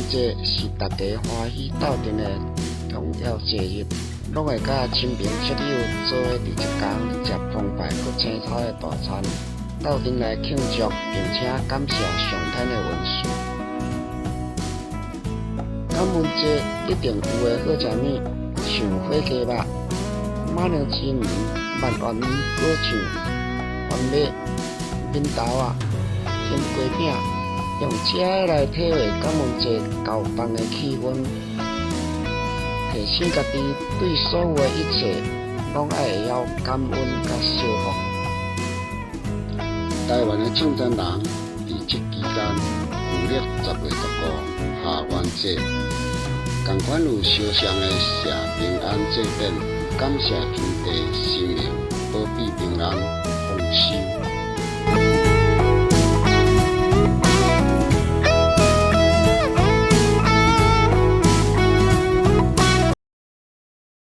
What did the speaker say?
節是大家歡喜鬥陣的重要節日，攏會佮親朋戚友做伙佇一工食澎湃閣青草的大餐，鬥陣來慶祝，並且感謝上天的恩賜。感恩節一定有的好食物，像火雞肉、馬鈴薯泥、鰻圓果醬、番麥、扁豆仔、鹹雞餅，用這个來體會感恩節厚重的氣氛，提醒家己對所有的一切攏愛會曉感恩佮惜福。台灣的唱讚人佇這期間，舊曆10月15下元節，仝款有相像的謝平安祭典，感謝天地神明。